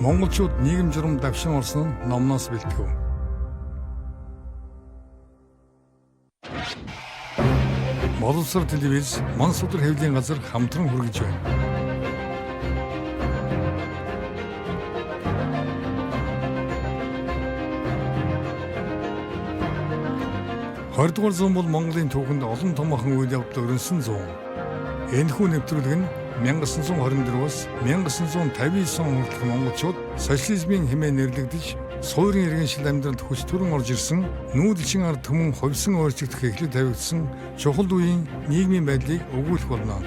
Монголчууд нийгэм журам давшин орсон нь номноос бэлтгэв. Боловсрол телевиз Мансудар хэвлэлийн газар хамтран хүргэж байна. Хордугаар зуун бол Монголын түүхэнд олон томоохон үйл явдал өрнөсөн зуун. Энэхүү нэвтрүүлэг нь 1924-өөс 1959 он хүртэлх монголчууд социализмын хэмээн нэрлэгдэж суурин иргэншил амьдралд хүч төрөн орж ирсэн нүүдэлчин ард түмэн хувьсан өөрчлөгдөх эхлэл тавигдсан чухал үеийн нийгмийн байдлыг өгүүлэх болно.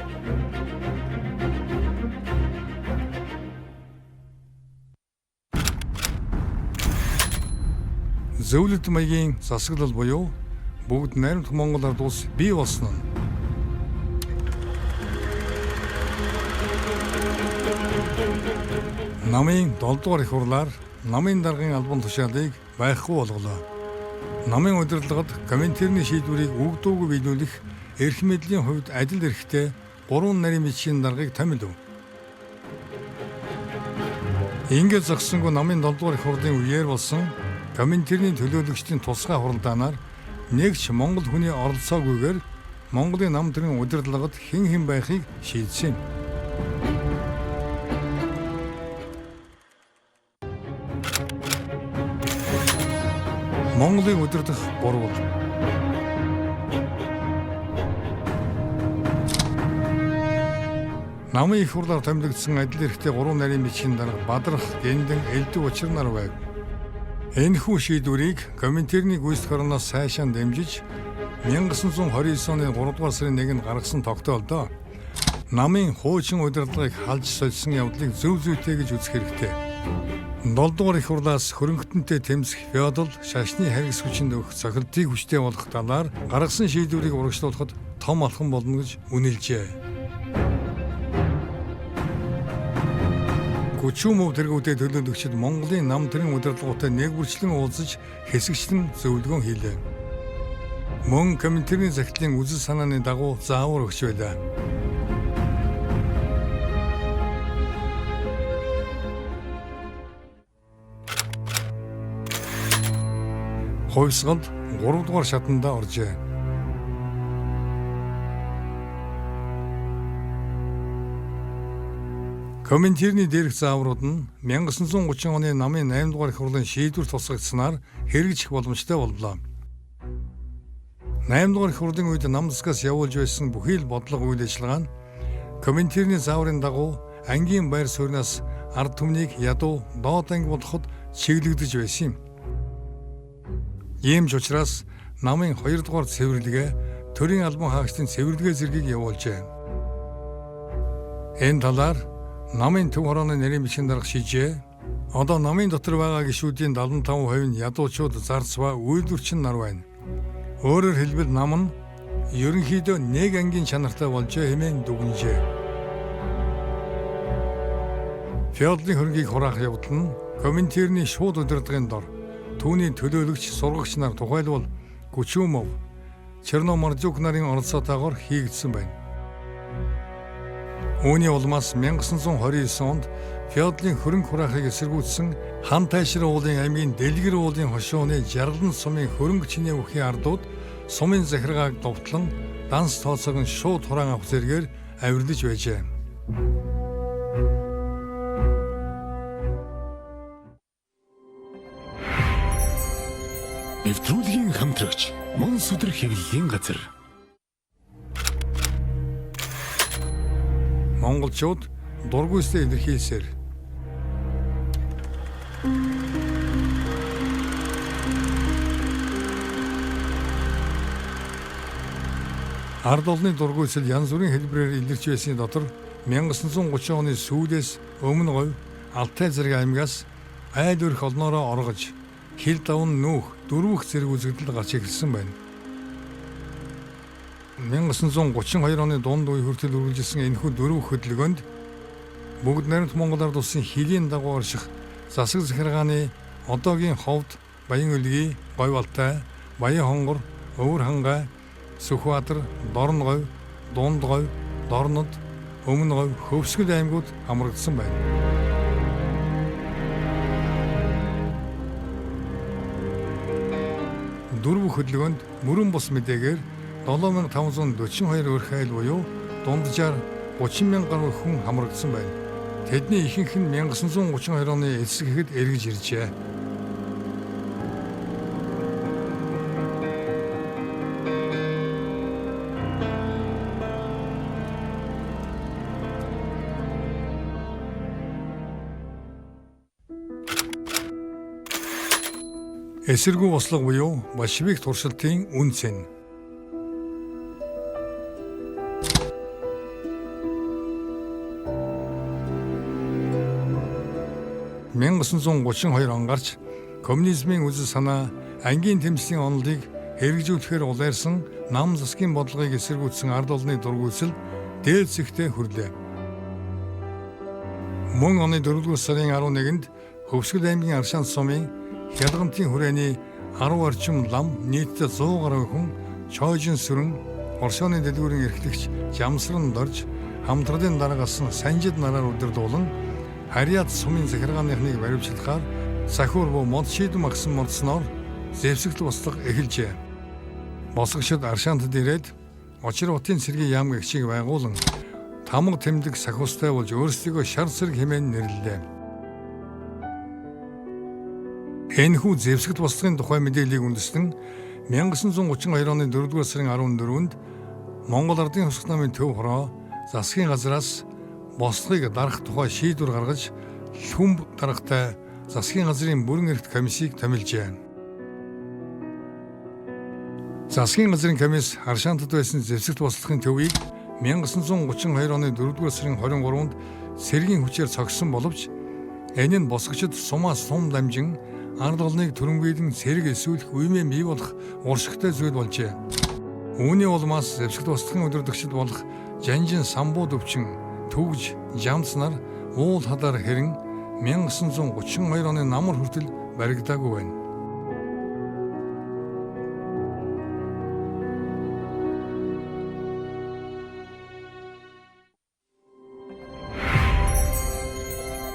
Зөвлөлт маягийн засаглал буюу бүгд найрамдах Монгол ард улс бий болсон нь намын 7 дугаар их хурлаар намын даргын албан тушаалыг байхгүй болголоо. Намын удирдлагад Коминтерний шийдвэрийг үг дуугүй биелүүлэх эрх мэдлийн хувьд адил эрхтэй гурван нарийн бичгийн даргыг томилов. Ингээд зогссонгүй намын 7 дугаар их хурлын үеэр болсон Коминтерний төлөөлөгчдийн тусгай хуралдаанаар нэг ч монгол хүний оролцоогүйгээр Монголын нам төрийн удирдлагад хэн хэн байхыг шийдсэн юм. Монголыг удирдах гурвал. Намын их хурлаар томилогдсон адил эрхтэй гурван нарийн бичгийн дарга Бадрах, Гэндэн, Элдв Учирнар байв. Энэхүү шийдвэрийг Коминтерний гүйцэтгэх орноос сайшаан дэмжиж 1929 оны 3 дугаар сарын 1-нд гаргасан тогтоолдоо намын хуучин удирдлагыг халж сольсон явдлыг зөв зүйтэй гэж үзэх хэрэгтэй. 7 дугаар их хурлаас хөрөнгөтөнтэй тэмцэх феодал шашны харгас хүчинд өгөх цохилтыг хүчтэй болгох талаар гаргасан шийдвэрийг урагшлуулахад том алхам болно гэж үнэлжээ. Гүчүүмөв тэргүүдэд төлөөлөгчид Монголын нам төрийн удирдлагуудтай нэг бүрчлэн уулзаж хэсэгчлэн зөвлөгөөн хийлээ. Мөн Коминтерний захидлын үзэл санааны дагуу заавар өгч байлаа. Хувьсгалд 3 дугаар шатанда оржээ. Коминтерний дээрх зааврууд нь 1930 оны намын 8 дугаар их хурлын шийдвэр тусгагдсанаар хэрэгжих боломжтой боллоо. 8 дугаар их хурлын үед нам засгаас явуулж байсан бүхий л бодлого үйл ажиллагаа нь Коминтерний зааврын дагуу ангийн байр сууринаас ард түмнийг ядуу доод анги болгоход чиглэгдэж байсан юм. Ийм ч учраас намын 2 дугаар цэвэрлэгээ төрийн албан хаагчдын цэвэрлэгээ зэргийг явуулжээ. Энэ талаар намын төв хорооны нарийн бичгийн дарга шижээ. Одоо намын дотор байгаа гишүүдийн 75% нь ядуучууд зарц ба үйлдвэрчин нар байна. Өөрөөр хэлбэл нам нь ерөнхийдөө нэг ангийн чанартай болжээ хэмээн дүгнжээ. Феодлын хөрөнгийг хураах явдал нь Коминтерний шууд удирдлагын дор түүний төлөөлөгч сургагч нар тухайлбал Гүчүүмөв, Черномордюк нарын оролцоотойгоор хийгдсэн байна. Үүний улмаас 1929 онд феодлын хөрөнгө хураахыг эсэргүүцсэн Хан Тайшир уулын аймгийн Дэлгэр уулын хошууны Жаргалан сумын хөрөнгө чинээ бүхий ардууд сумын захиргааг довтлон данс тооцоог нь шууд хураан авах зэрэгээр авирлаж байжээ. Нэвтрүүлгийн хамтрагч Мон сүдэр хэвлэлийн газар. Монголчууд дургүйсээ илэрхийлсээр ард олны дургүйсэл янз бүрийн хэлбэрээр илэрч байсны дотор 1930 оны сүүлээс өмнө говь Алтай зэрэг аймгаас айл өрх олноороо оргож хил давн нүүх дөрвөх зэрэг үзэгдэл гарч эхэлсэн байна. 1932 оны дунд үе хүртэл үргэлжилсэн энэхүү дөрвөх хөдөлгөөнд бүгд найрамдах Монгол ард улсын хилийн дагуу орших засаг захиргааны одоогийн Ховд, Баян-Өлгий, Говь Алтай, Баян Хонгор, Өвөр Хангай, Сүхбаатар, Дорн говь, Дунд говь, Дорнод, Өмнө говь, Хөвсгөл аймагуд хамрагдсан байна. дөрвөн хөдөлгөөнд мөрөн бус мэдээгээр 7542 өрх айл буюу дунджаар 30 мянган гаруй хүн хамрагдсан байна. Тэдний ихэнх нь 1932 оны эцэс гэхэд эргэж иржээ. Эсэргүү бослого буюу большевик туршилтын үн цэн. 1932 он гарч коммунизмын үзэл санаа, ангийн тэмцлийн онолыг хэрэгжүүлэхээр улайрсан нам засгийн бодлогыг эсэргүүцсэн ард олны дургүйцэл дээд зэгтээ хүрлээ. Мөн оны 4-р сарын 11-нд Хөвсгөл аймгийн Аршаан сумын Хялгантын хүрээний 10 орчим лам нийтдээ 100 гаруй хүн Чойжин сүрэн Оршооны дэлгүүрийн эрхлэгч Жамсран дорж хамтралын дараагаас Санжид нараар удирдуулан Харьяат сумын захиргааныхныг баривчлахаар сахиур буу мод шийдэм агсан модсноор зэвсэгтэл бослого эхэлжээ. Босгошид Аршаантад ирээд Очир хотын цэргийн яам гэгчийг байгуулан тамга тэмдэг сахиустай болж өөрсдийгөө шар цэрэг хэмээн нэрлэлээ. Энэхүү зэвсэгт бослогын тухай мэдээллийг үндэслэн 1932 оны 4-р сарын 14-нд Монгол Ардын Хувьсгал намын төв хороо засгийн газраас бослогыг дарах тухай шийдвэр гаргаж Лүмб даргатай засгийн газрын бүрэн эрхт комиссийг томилжээ. Засгийн газрын комисс Аршаантад байсан зэвсэгт бослогын төвийг 1932 оны 4-р сарын 23-нд цэргийн хүчээр цогсон боловч энэ нь босгочид сумаас сум дамжин ард олныг төрөнгийлэн цэрэг эсүүлэх үемээ бий болох уршигтай зүйл болжээ. Үүний улмаас зэвсэгт бослогын удирдагчид болох Жанжин самбуу төвчин, Түгж, Жамц нар уул хадаар хэрэн 1932 оны намар хүртэл баригдаагүй байна.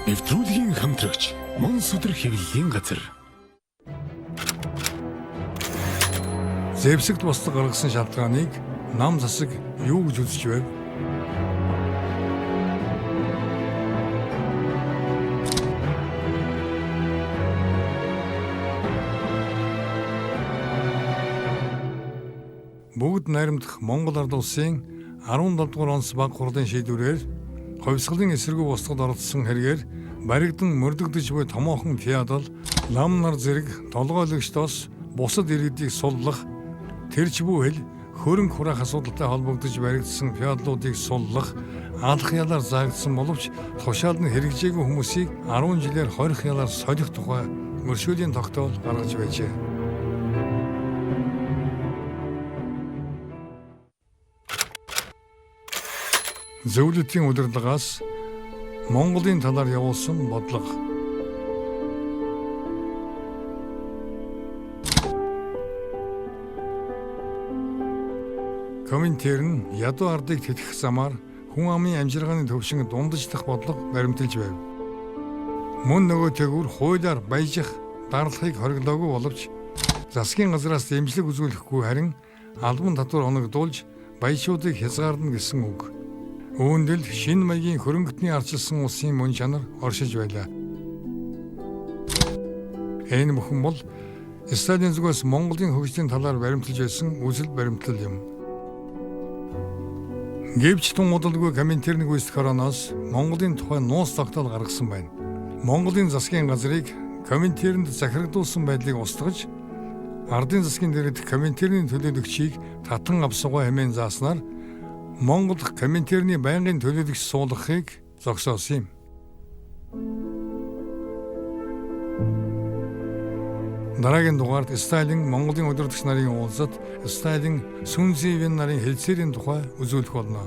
Нэвтрүүлгийн хамтрагч Мөн сүдэр хэвлэлийн газар. Зэвсэгт бослого гаргасан шалтгааныг нам засаг юу гэж үзэж байв? Бүгд найрамдах Монгол Ард улсын 17 дугаар онц баг хурлын шийдвэрээр хувьсгалын эсэргүү бослогод оролцсон хэрэгээр баригдан мөрдөгдөж буй томоохон феодал лам нар зэрэг толгойлогчдоос бусад иргэдийг суллах, тэрч бүү хэл хөрөнгө хураах асуудалтай холбогдож баригдсан феодлуудыг суллах, алах ялаар заагдсан боловч тушаал нь хэрэгжээгүй хүмүүсийг 10 жилээр хорих ялаар солих тухай мөршөөлийн тогтоол гаргаж байжээ. Зөвлөлтийн удирдлагаас Монголын талаар явуулсан бодлого. Коминтерн ядуу ардыг тэтгэх замаар хүн амын амжиргааны төвшин дундаждах бодлого баримталж байв. Мөн нөгөө тэгүр хуулиар баяжих дарлахыг хориглоогүй боловч засгийн газраас дэмжлэг үзүүлэхгүй харин албан татвар оногдуулж баячуудыг хязгаарлана гэсэн үг. Үүнд л шинэ маягийн хөрөнгөтний ардчилсан улсын мөн чанар оршиж байлаа. Энэ бүхэн бол Сталин зүгээс Монголын хөгжлийн талаар баримталж байсан үзэл баримтлал юм. Гэвч тун удалгүй Коминтерн гүйцэтгэх хорооноос Монголын тухай нууц тогтоол гаргасан байна. Монголын засгийн газрыг Коминтернд захирагдуулсан байдлыг устгаж ардын засгийн дэргэд Коминтерний төлөөлөгчийг татан авсуугаа хэмээн зааснаар Монгол Коминтерний байнгын төлөөлөгч суулгахыг зогсоосон юм. Дараагийн дугаард Сталин Монголын удирдагч нарын уулзалт, Сталин Сүнзивэн нарын хэлцээрийн тухай үзүүлэх болно.